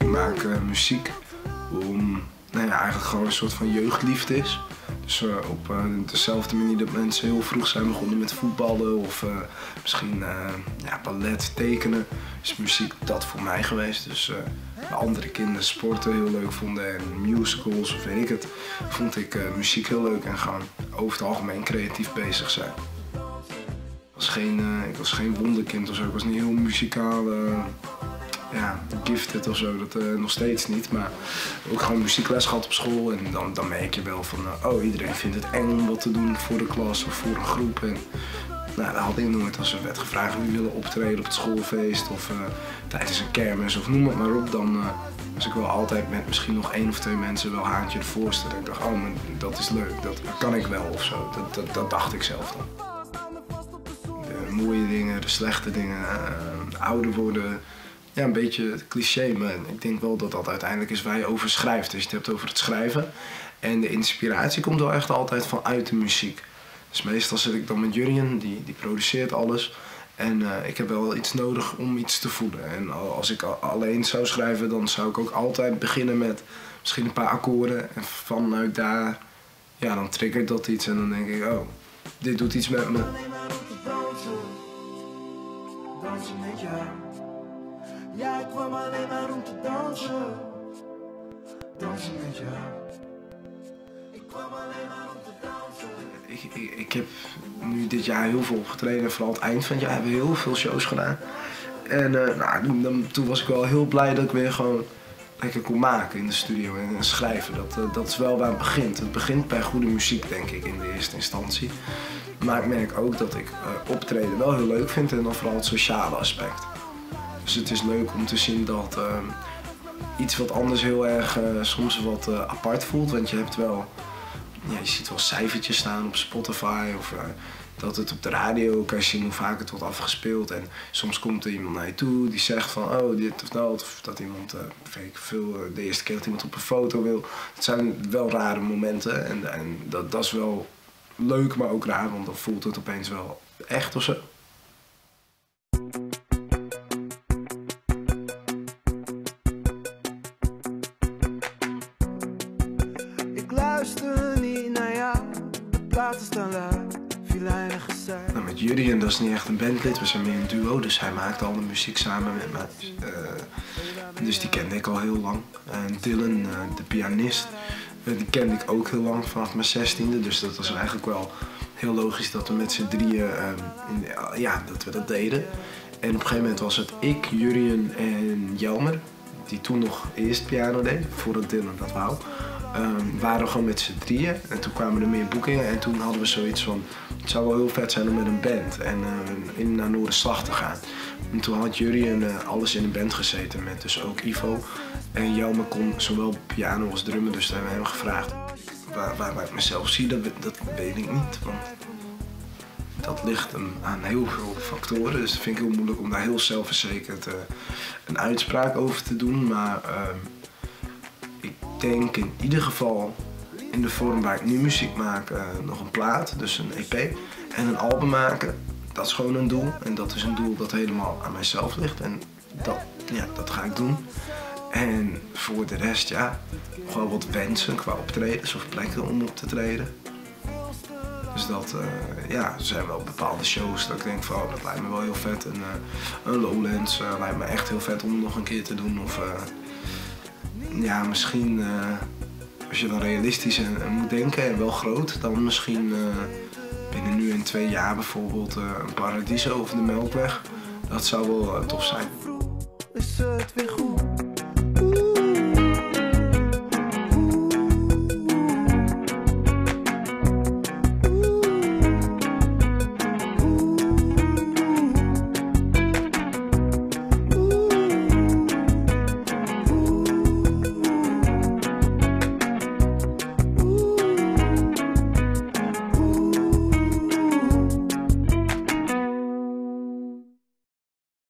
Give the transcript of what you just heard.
Ik maak muzyk om, no ja, eigenlijk gewoon een soort van jeugdliefde is. Dus op dezelfde manier dat mensen heel vroeg zijn begonnen met voetballen of misschien ja, ballet, tekenen, is muziek dat voor mij geweest. Dus waar andere kinderen sporten heel leuk vonden en musicals of weet ik het, vond ik muziek heel leuk en gewoon over het algemeen creatief bezig zijn. Ik was geen wonderkind of zo, ik was niet heel muzikaal, ja, gifted of zo, dat nog steeds niet. Maar ook gewoon muziekles gehad op school en dan merk je wel van, oh, iedereen vindt het eng om wat te doen voor de klas of voor een groep. En, nou, dat had ik nooit. Als er werd gevraagd wie willen optreden op het schoolfeest of tijdens een kermis of noem het maar op, dan was ik wel altijd met misschien nog 1 of 2 mensen wel haantje de voorste. Dat ik dacht, oh, maar dat is leuk, dat kan ik wel of zo. Dat dacht ik zelf dan. De mooie dingen, de slechte dingen, ouder worden. Ja, een beetje het cliché, maar ik denk wel dat dat uiteindelijk is waar je over schrijft. Als je het hebt over het schrijven. En de inspiratie komt wel echt altijd vanuit de muziek. Dus meestal zit ik dan met Jurjen, die produceert alles. En ik heb wel iets nodig om iets te voelen. En als ik alleen zou schrijven, dan zou ik ook altijd beginnen met misschien een paar akkoorden. En vanuit daar, ja, dan triggert dat iets en dan denk ik, oh, dit doet iets met me. Dansen met jou. Ja, ik kwam alleen maar om te dansen. Dansen met jou. Ik kwam alleen maar om te dansen. Ik heb nu dit jaar heel veel opgetreden. Vooral het eind van het jaar hebben we heel veel shows gedaan. En toen was ik wel heel blij dat ik weer gewoon lekker kon maken in de studio en schrijven. Dat is wel waar het begint. Het begint bij goede muziek, denk ik, in de eerste instantie. Maar ik merk ook dat ik optreden wel heel leuk vind en dan vooral het sociale aspect. Dus het is leuk om te zien dat iets wat anders heel erg soms wat apart voelt. Want je hebt wel, ja, je ziet wel cijfertjes staan op Spotify of dat het op de radio kan je zien hoe vaak het wordt afgespeeld. En soms komt er iemand naar je toe die zegt van oh dit of dat. Of dat iemand, weet ik veel, de eerste keer dat iemand op een foto wil. Het zijn wel rare momenten en dat is wel leuk, maar ook raar, want dan voelt het opeens wel echt of zo. Ik luister niet naar jou, de platen staan luid, vilijnige zij. Met Jurjen, dat is niet echt een bandlid, we zijn meer een duo, dus hij maakt al de muziek samen met mij. Dus die kende ik al heel lang. En Dylan, de pianist, die kende ik ook heel lang vanaf mijn 16e, dus dat was eigenlijk wel heel logisch dat we met z'n drieën ja, dat we dat deden. En op een gegeven moment was het ik, Jurjen en Jelmer, die toen nog eerst piano deed, voordat Dylan dat wou. Waren we gewoon met z'n drieën en toen kwamen er meer boekingen en toen hadden we zoiets van, het zou wel heel vet zijn om met een band en naar Noorderslag te gaan. En toen had Jurjen alles in een band gezeten met dus ook Ivo. En Jelmer kon zowel piano als drummen, dus daar hebben we hem gevraagd. Waar ik mezelf zie, dat weet ik niet, want dat ligt aan heel veel factoren. Dus dat vind ik heel moeilijk om daar heel zelfverzekerd een uitspraak over te doen. Maar ik denk in ieder geval in de vorm waar ik nu muziek maak, nog een plaat, dus een EP en een album maken. Dat is gewoon een doel en dat is een doel dat helemaal aan mijzelf ligt en dat ga ik doen. En voor de rest, nog wel wat wensen qua optredens of plekken om op te treden. Dus dat er zijn wel bepaalde shows dat ik denk van, oh, dat lijkt me wel heel vet. En een Lowlands lijkt me echt heel vet om nog een keer te doen. Of misschien als je dan realistisch en moet denken en wel groot, dan misschien binnen nu en 2 jaar bijvoorbeeld een Paradiso of de Melkweg. Dat zou wel tof zijn. Is het weer goed?